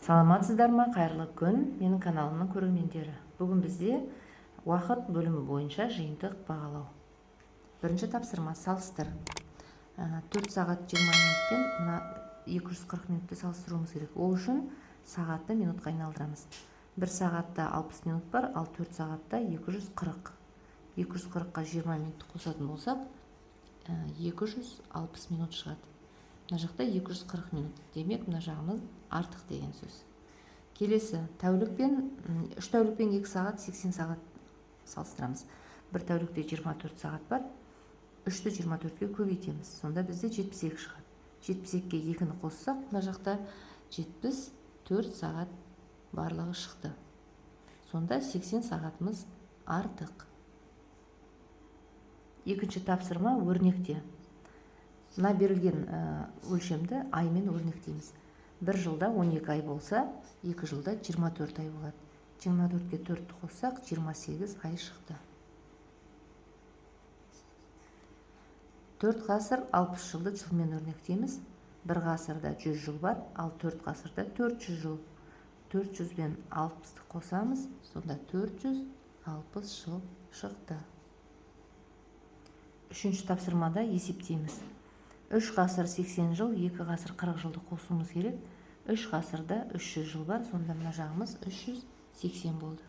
Саламатсыздар ма, қайырлы күн, менің каналымның көрермендері. Бүгін бізде уақыт бөлімі бойынша жиынтық бағалау. Бірінші тапсырма: салыстыр. 4 сағат 20 минутпен мына 240 минутты салыстыруымыз керек. Ол үшін сағатты минутқа айналдырамыз. 1 сағатта 60 минут бар, ал 4 сағатта 240. 240-қа 20 минутты қосатын болсақ, 260 минут шығады. Мына жақта 240 минут. Демек, мына жағымыз артық деген сөз. Келесі тәулікпен, 3 тәулікпен 2 сағат 80 сағат салыстырамыз. Бір тәулікте 24 сағат бар. 3-ті 24-ке көбейтеміз. Сонда бізде 72 шығады. 72-ге 2-ні қоссақ, мына жақта 74 сағат барлығы шықты. Сонда 80 сағатымыз артық. Екінші тапсырма: өрнекте. Мына берілген өлшемді аймен өрнектейміз. Бір жылда 12 ай болса, 2 жылда 24 ай болады. 24-ке 4-ті қоссақ, 28 ай шықты. 4 ғасыр 60 жылды жылмен өрнектейміз. Бір ғасырда 100 жыл бар, ал 4 ғасырда 400 жыл. 400 бен 60-ты қосамыз, сонда 460 жыл шықты. Үшінші тапсырмада есептейміз. 3 ғасыр 80 жыл, 2 ғасыр 40 жылды қосуымыз керек. 3 ғасырда 300 жыл бар, сонда мына жағымыз 380 болды.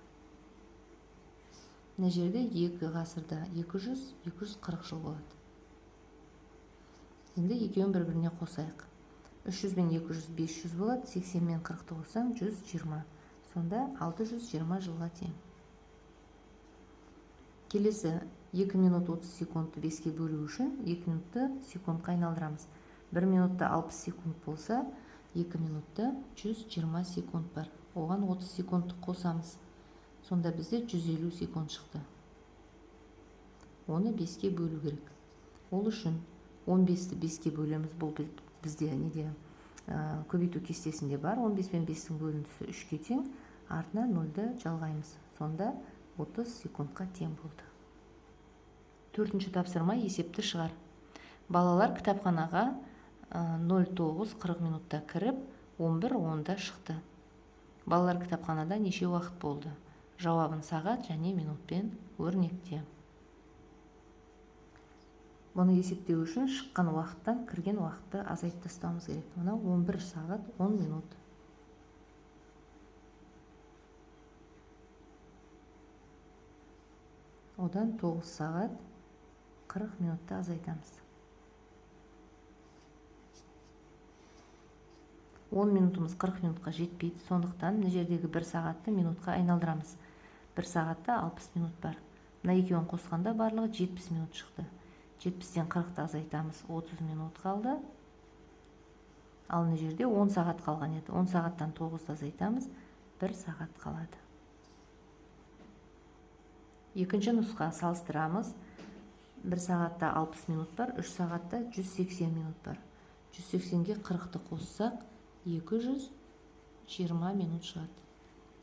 Мына жерде 2 ғасырда 200, 240 жыл болады. Енді екеуін бір-біріне қосайық. 300 бен 200 500 болады, 80 мен 40-ты қоссаң 120. Сонда 620 жылға тең. Келесі 2 минут 30 секундты 5-ке бөлу үшін 2 минутты секундқа айналдырамыз. 1 минутта 60 секунд болса, 2 минутта 120 секунд бар. Оған 30 секундты қосамыз. Сонда бізде 150 секунд шықты. Оны 5-ке бөлу керек. Ол үшін 15-ті 5-ке бөлеміз. Бұл бізде неде көбейту кестесінде бар. 15 пен 5-тің бөліндісі 3-ке тең. Артына 0-ді жалғаймыз. Сонда 30 секундқа тең болды. Төртінші тапсырма: есепті шығар. Балалар кітапханаға 09:40 минутта кіріп, 11:10-да шықты. Балалар кітапханада неше уақыт болды? Жауабын сағат және минутпен өрнекте. Бұны есептеу үшін шыққан уақыттан кірген уақытты азайтып тастауымыз керек. Мынау 11 сағат 10 минут. Одан 9 сағат 40 минутты азайтамыз. 10 минутымыз 40 минутқа жетпейді, сондықтан мына жердегі 1 сағатты минутқа айналдырамыз. 1 сағатта 60 минут бар. Мына екеуін қосқанда барлығы 70 минут шықты. 70-тен 40-ты азайтамыз, 30 минут қалды. Ал мына жерде 10 сағат қалған еді. 10 сағаттан 9-ды азайтамыз, 1 сағат қалады. Екінші нұсқа: салыстырамыз. 1 сағатта 60 минут бар, 3 сағатта 180 минут бар. 180-ге 40-ты қоссақ, 220 минут шығады.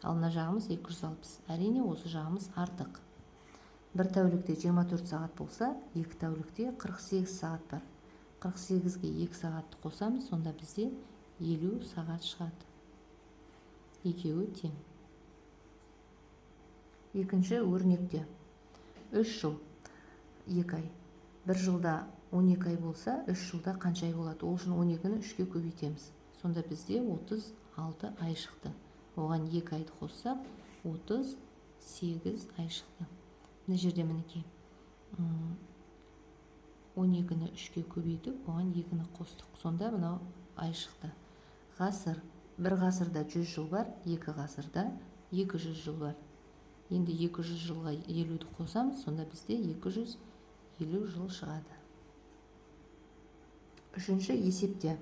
Ал мына жағымыз 260. Әрине, осы жағымыз артық. Бір тәулікте 24 сағат болса, 2 тәулікте 48 сағат бар. 48-ге 2 сағатты қосамыз, сонда бізде 50 сағат шығады. Екеуі тең. Екінші өрнекте 3 жыл 2 ай. 1 жылда 12 ай болса, 3 жылда қанша ай болады? Ол үшін 12-ні 3-ке көбейтеміз. Сонда бізде 36 ай шықты. Оған 2 айды қоссақ, 38 ай шықты. Мына жерде мінекей 12-ні 3-ке көбейтіп, оған 2-ні қостық. Сонда мынау ай шықты. Ғасыр. Бір ғасырда 100 жыл бар, 2 ғасырда 200 жыл бар. Енді 200 жылға 50-ді қосамыз, сонда бізде 250 жыл шығады. Үшінші есепте.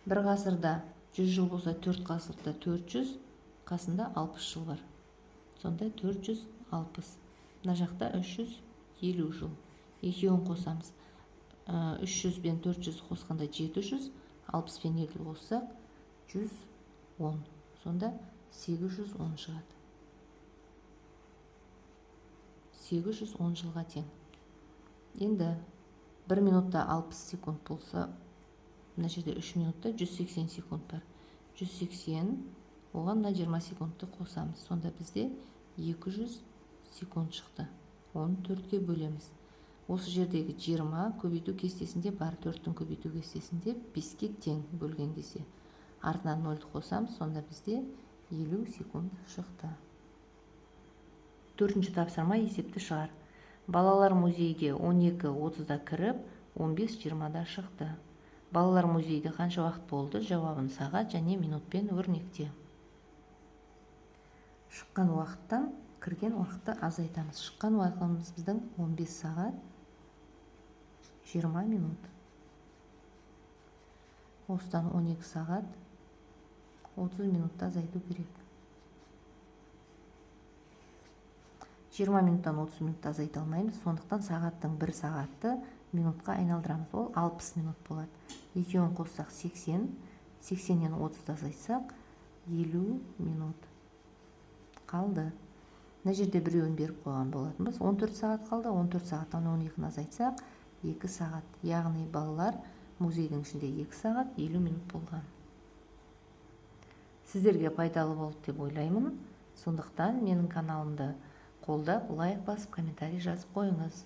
Бір ғасырда 100 жыл болса, 4 ғасырда 400, қасында 60 жыл бар. Сонда 460. Мына жақта 350 жыл. Екеуін қосамыз. 300 бен 400 қосқанда 700, 60 пен 50 қоссақ 110. Сонда 810 шығады. 810 жылға тең. Енді 1 минутта 60 секунд болса, мына жерде 3 минутта 180 секунд бар. 180, оған мына 20 секундты қосамыз. Сонда бізде 200 секунд шықты. Оны 4-ке бөлеміз. Осы жердегі 20 көбейту кестесінде бар, 4-тің көбейту кестесінде 5-ке тең бөлген кезде. Артынан 0-ды қосамыз, сонда бізде 50 секунд шықты. Төртінші тапсырма, есепті шығар. Балалар музейге 12:30-да кіріп, 15:20-да шықты. Балалар музейде қанша уақыт болды? Жауабын сағат және минутпен өрнекте. Шыққан уақыттан кірген уақытты азайтамыз. Шыққан уақытымыз біздің 15 сағат 20 минут. Осыдан 12 сағат 30 минутты азайту керек. 20 минуттан 30 минутты азайта алмаймыз, сондықтан сағаттың бір сағатты минутқа айналдырамыз. Ол 60 минут болады. Екеуін қоссақ 80, 80-нен 30-ды азайтсақ 50 минут қалды. Мына жерде біреуін беріп қойған болатынбыз. 14 сағат қалды. 14 сағаттан 12-ні азайтсақ 2 сағат. Яғни балалар музейдің ішінде 2 сағат 50 минут болған. Сіздерге пайдалы болды деп ойлаймын. Сондықтан менің каналымды қолдап, лайк басып, комментарий жазып қойыңыз.